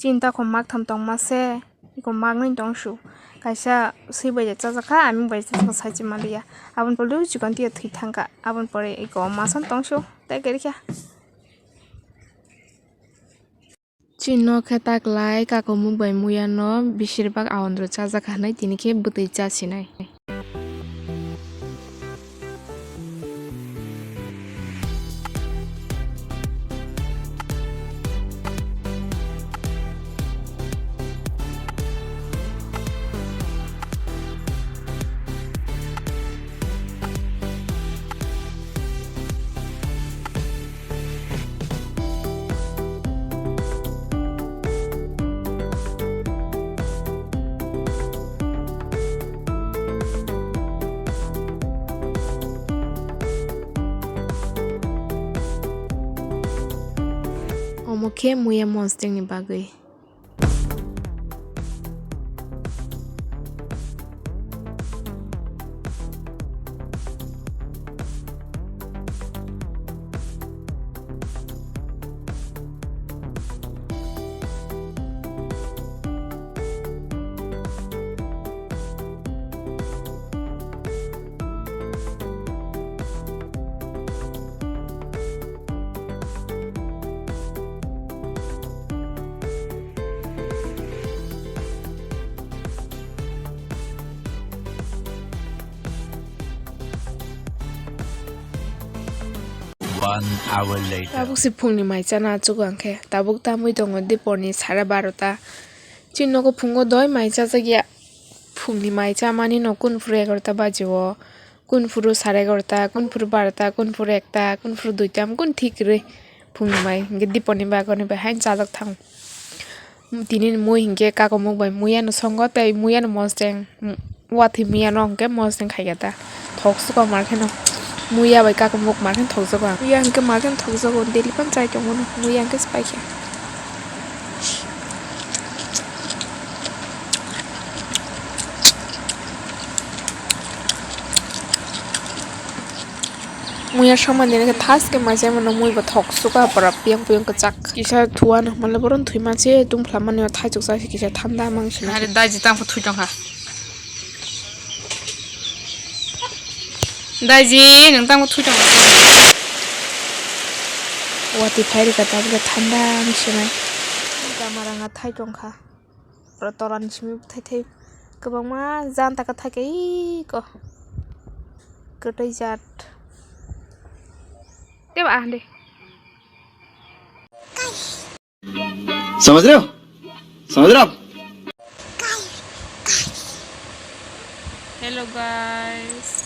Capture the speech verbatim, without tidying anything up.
Chini takhum maktham tongma se, iko maknwi tongsu. Kaisa swi bai chajak kha, aming bai chajak kha, sai chima liya. Aboni pore chikon tiya thwi thang kha. Aboni pore iko masan tongsu, tei keri kha. Chini nok khe ta klai, kakumuk bai muya no besirbak aondro chajak kha hinwi tini khe bwtwi chasinai. Omo khe muya monstengni bagwi. One hour later. Tabuk si phungni mai chana achuk ang khe. Tabuk tamwi tongo diporni sare barota. Chini nogo phungo doi mai chajak ya. Phungni mai chamani no kun phuru egarota baji o. Kun phuru sare egarota, kun phuru barota, kun phuru ekta, kun phuru duita, kun thik kwrwi phungni mai. Hingke diporni bagoni bai haino chajak thango. Tini ni mui hinkhe kakumuk bai muya no songo tei muya no mosdeng, mm, watwi muya no hinkhe mosdeng khaikhe ta. Thok sukha mar kheno muya bai kakumuk mar kheno thok jago ang. Muya hinkhe mar kheno thok jago, daily phano chai tongo no, muya hinkhe se paikha. Muya samani nini khe thaske mai se mano mui bo thok suka pora piyang piyang kwchak. Kisa thuano male boron thwi manse tungphla mani o thaichuk chai kisa thanda mang sina. Are daji tang pho thui tong kha. Daji nang tang pho thui tong kha. Wati phai rika tabuk thanda mang sinai. Gamaranga thai tong kha. Oro tola ni simi bwthai thai kwbangma janta kwthai khe iko kwtwi jat. Tei ba ahande. समझ रहे हो? समझ रहे हो आप? Hello guys.